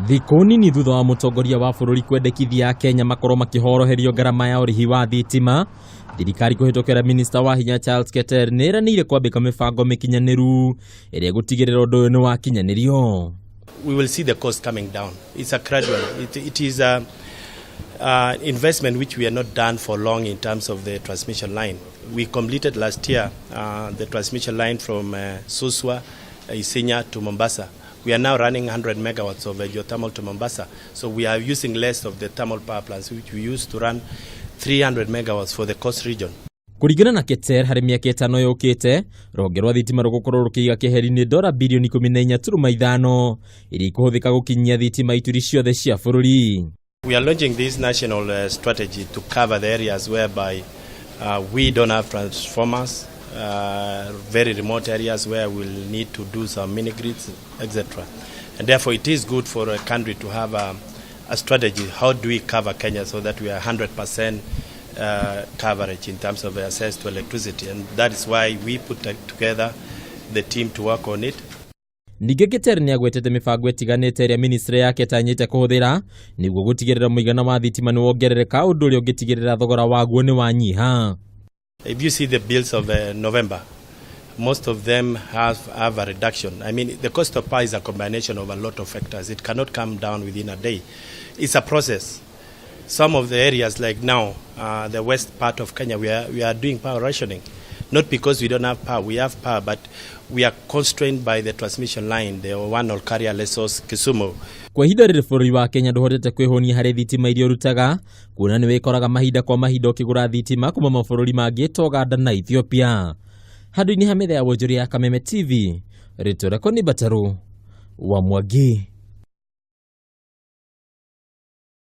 Thikũ nini thutha wa mũtongoria wa bũrũri kwendekithia Akenya makorwo makĩhoroherio ngarama ya ũrĩhi wa thitima, thirikari kũhĩtũkĩra minista wa hinya Charles Keter nĩ ĩranĩire kwambĩka mĩbango mĩkinyanĩru ĩrĩa ĩgũtigĩrĩra ũndũ ũyũ nĩ wakinyanĩrio. We will see the cost coming down. It's a gradual. It is a investment which we are not done for long in terms of the transmission line. We completed last year the transmission line from Suswa, Isinya to Mombasa. We are now running 100 megawatts of geothermal to Mombasa. So we are using less of the thermal power plants, which we used to run 300 megawatts for the coast region. Kũringana na Keter, harĩ mĩaka 5 yũkĩte, rũhonge rwa thitima rũgũkorwo rũkĩiga keheri-inĩ dora birioni 14.5 iria ikũhũthĩka gũkinyia thitima ituri ciothe cia bũrũri. We are launching this national strategy to cover the areas whereby we don't have transformers, very remote areas where we'll need to do some mini grids, etc. And therefore, it is good for a country to have a strategy. How do we cover Kenya so that we are 100% coverage in terms of access to electricity? And that is why we put together the team to work on it. Ningĩ Keter nĩ agwetete mĩbango ĩtiganĩte ĩrĩa ministry yake ĩtanyĩte kũhũthĩra nĩguo gũtigĩrĩra mũigana wa thitima nĩ wongerereka, ũndũ ũrĩa ũngĩtigĩrĩra thogora waguo nĩ wanyiha. If you see the bills of November, most of them have a reduction. I mean, the cost of power is a combination of a lot of factors. It cannot come down within a day. It's a process. Some of the areas, like now, the west part of Kenya, we are doing power rationing. Not because we don't have power, we have power, but we are constrained by the transmission line, the one Olkaria, Lesos, Kisumu. Kwa ihinda rĩrĩ bũrũri wa Kenya ndũhotete kwĩhũnia harĩ thitima iria ũrutaga, kuona nĩ wĩkoraga mahinda kwa mahinda ũkĩgũra thitima kuma mabũrũri mangĩ ta Uganda na Ethiopia. Handũ-inĩ ha metha ya wonjoria ya Kameme TV, rĩtwa rĩakwa nĩ Mbatarũ wa Mwangi.